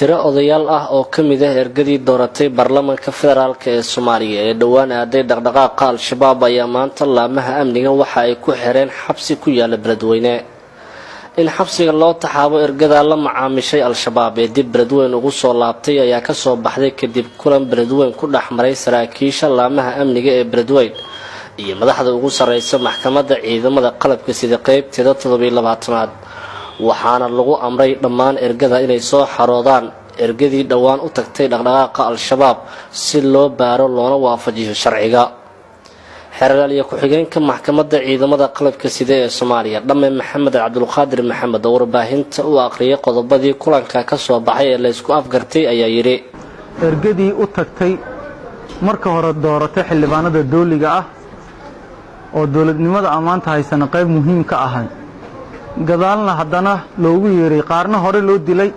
Tiro odayaal ah oo ka mid ah ergadii dooratay baarlamaanka federaalk ee Soomaaliya ee dhowaan aaday dhaqdhaqaaqa Al-Shabaab ayaa maanta laamaha amniga waxa ay ku xireen xabsi ku yaala Beledweyne. In xabsiga loo taxaabo ergada la macaamishay Al-Shabaab ee dib Beledweyn ugu soo laabtay ayaa kasoo baxday kadib kulan Beledweyn ku dhex maray saraakiisha laamaha amniga ee Beledweyn iyo madaxda ugu sarreysa maxkamadda ciidamada qalabka sida qeybteeda 27aad, waxaana lagu amray dhammaan ergada inay soo xaroodaan ergadii dhowaan u tagtay dhaqdhaqaaqa Al-Shabaab si loo baaro loona waafajiyo sharciga. Xeer ilaaliye ku-xigeenka maxkamadda ciidamada qalabka sida ee Soomaaliya, Dhamme Maxamed Cabdulqaadir Maxamed, oo warbaahinta u aqriyay qodobadii kulanka ka soo baxay ee laysku afgartay, ayaa yidhi: Ergadii u tagtay marka hore dooratay xildhibaanada dooliga ah oo dowladnimada ammaanta haysana qayb muhiim ka ahay, gadaalna haddana loogu yeeray, qaarna hore loo dilay,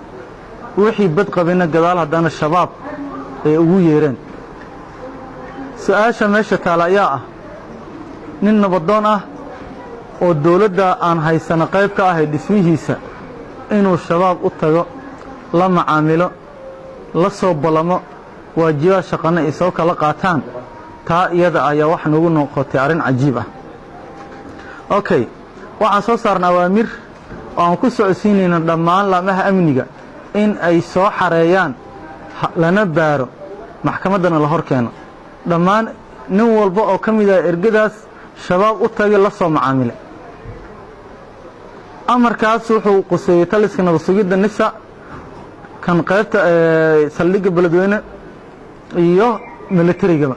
wixii bad qabayna gadaal haddana Shabaab ay ugu yeereen. Su-aasha meesha taala ayaa ah: nin nabadoon ah oo dowladda aan haysano qayb ka ahay dhismihiisa inuu Shabaab u tago, la macaamilo, la soo ballamo, waajibaad shaqana ay soo kala qaataan, taa iyada ayaa wax nagu noqotay arrin cajiib ah. Okay, waxaan soo saarna awaamir oo aan ku socodsiinayno dhammaan laamaha amniga in ay soo xareeyaan, lana baaro, maxkamaddana la hor keeno dhammaan nin walba oo ka mid ah ergadaas Shabaab u tagay, la soo macaamilay. Amarkaas wuxuu quseeyey taliska nabad sugidda NISA, kan qaybta saldhigga Beledweyne iyo militarigaba.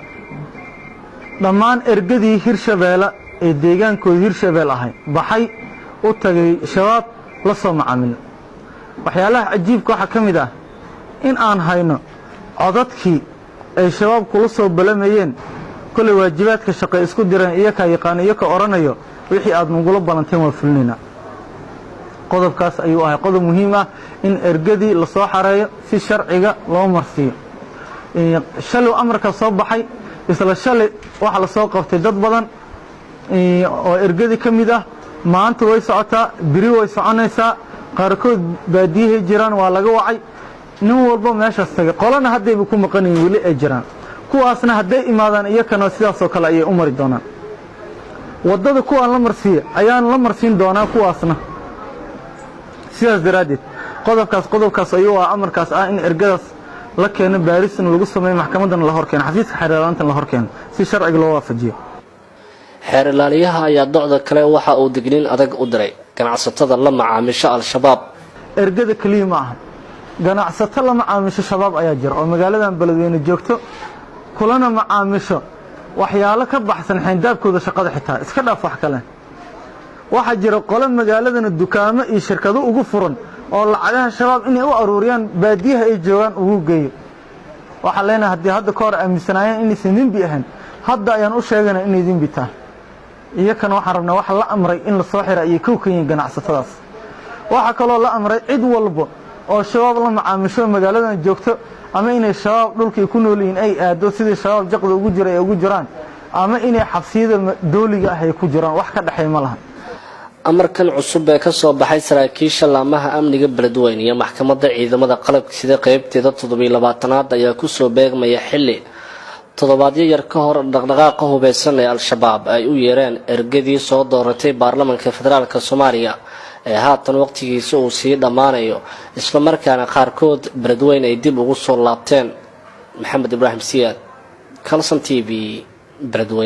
Dhammaan ergadii Hirshabeelle ee deegaankooda Hirshabeel ahay baxay, u tagay Shabaab, la soo macaamilay. Waxyaalaha cajiibka waxaa ka mid ah in aan hayno codadkii ay Shabaab kula soo balamayeen. Kolley waajibaadka shaqay isku direen iyakaa yaqaano, iyaka odhanayo: "Wixii aad nagula ballanteen waa fulinaynaa." Qodobkaas ayuu ahay qodob muhiim ah in ergadii lasoo xareeyo si sharciga loo marsiiyo. Shalay amarkaa soo baxay, isla shalay waxaa la soo qabtay dad badan oo ergadii ka mid ah. Maanta way socotaa, beri way soconaysaa. Qaarkood baadiyahay jiraan, waa laga wacay. Nin walba meeshaas tagay, qolana haddayba ku maqan yihiin, weli ay jiraan. Kuwaasna hadday imaadaan, iyakana sidaasoo kale ayay u mari doonaan waddada. Kuwaan la marsiiya ayaan la marsiin doonaa kuwaasna. Sidaas daraaddeed qodobkaas ayuu ah amarkaas ah in ergadaas la keeno, baarisna lagu sameeyo, maxkamaddana la hor keeno, xafiiska xeer ilaalintana la hor keeno si sharciga loo waafajiyo. Xeer ilaaliyaha ayaa docda kale waxa uu digniin adag u diray ganacsatada la macaamisho Al-Shabaab. Ergada keliya ma aha, ganacsato la macaamisho Shabaab ayaa jira oo magaaladan Beledweyne joogto, kulana macaamisho waxyaalo ka baxsan xayndaabkooda shaqada, xitaa iska dhaaf wax kale. Waxaa jira qolo magaaladana dukaamo iyo shirkado ugu furan oo lacagaha Shabaab inay u aruuriyaan baadiyaha ay joogaan ugu geeyo. Waxaan leenahay, haddii hadda ka hor aaminsanaayeen inaysan dembi ahayn, hadda ayaan u sheegana inay dembi tahay. Iyakana waxaan rabnaa waxa la amray in lasoo xira ayay kow ka yihiin ganacsatadaas. Waxaa kaloo la amray cid walba oo Shabaab la macaamisho magaaladan joogto, ama inay Shabaab dhulkay ku nool yihiin ay aado, sidii Shabaab jaqda ugu jira ay ugu jiraan, ama inay xabsiyada dooliga ah ay ku jiraan. Wax ka dhexeey ma laha. Amarkan cusub ee kasoo baxay saraakiisha laamaha amniga Beledweyne iyo maxkamadda ciidamada qalabka sida qeybteeda 27aad ayaa kusoo beegmaya xilli toddobaadyo yar ka hor dhaqdhaqaaqa hubeysan ee Al-Shabaab ay u yeereen ergadii soo dooratay baarlamaanka federaalka Soomaaliya ee haatan waqtigiisa uu sii dhammaanayo, islamarkaana qaarkood Beledweyne ay dib ugu soo laabteen. Maxamed Ibraahim Siyaad, Kalson TV, Beledweyne.